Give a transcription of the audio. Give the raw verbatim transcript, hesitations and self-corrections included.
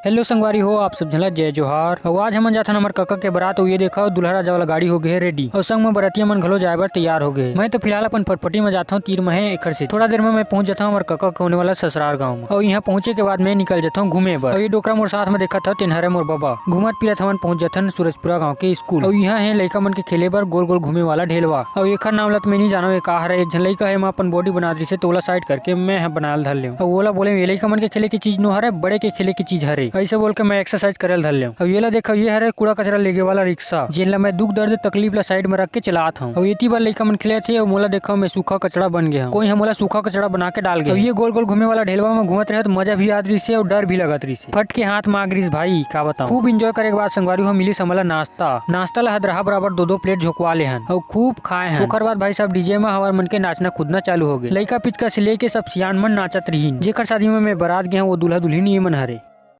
Hello संगवारी हो, आप सब झन ला जय जोहार। अउ आज हमन जाथन हमर कका के बरात। अउ ये देखव, दूल्हा राजा वाला गाड़ी हो गे हे ready, अउ संग म बरतिया मन घलो जाए बर तैयार हो गे हे। मैं तो फिलहाल अपन फटफटी म जाथव तीर म हे एखर से। थोड़ा देर म मैं पहुंच जाथव हमर कका के होने वाला ससुरार गांव म। अउ इहां पहुंचे के बाद मैं निकल जाथव घूमे बर। अउ ये डोकरा मोर साथ म देखत हव, तेन हरे मोर बबा। घूमत फिरत हमन पहुंच जाथन सूरजपुरा गांव के स्कूल। अउ इहां हे लइका मन के खेले बर गोल गोल घूमे वाला ढेलवा। अउ एखर नाम ल त मैं नइ जानव, ये का हरे। एक झन लइका हे, एमा अपन body बनात रहिसे, त ओला side करके मैं ह बनाए ल धर लेव। अउ ओला बोले, ये लइका मन के खेले के चीज नो हरे, बड़े के खेले के चीज हरे। अइसे बोल के मैं exercise करे ल धर लेव। अउ ये ला देखव, ये हरे कूड़ा कचरा लेगे वाला रिक्शा, जेन ला मैं दुख दर्द तकलीफ ला side म रख के चलात हव। अउ एती बर लइका मन खेलत हे, अउ मोला देखव, मैं सूखा कचरा बन गे हव। कोई ह मोला सूखा कचरा बना के डाल गे। अउ ये गोल गोल घूमे वाला ढेलवा म घूमत रहे, त मजा भी आत रहिसे अउ डर भी लगत रहिसे। फट के हाथ म आ गिस भाई, का बताव। खूब enjoy करे के बाद संगवारी हो, मिलिस हमला नाश्ता। नाश्ता ला हदरहा बराबर दो दो plate झोंकवा ले हन अउ खूब खाए हन। ओकर बाद भाई साहब, DJ म हमार मन के नाचना कूदना चालू हो गे। लइका पिचका से लेके सब सियान मन नाचत रहिन। जेकर शादी म मैं बरात गे हव, वो दूल्हा दुल्हिन ये मन हरे।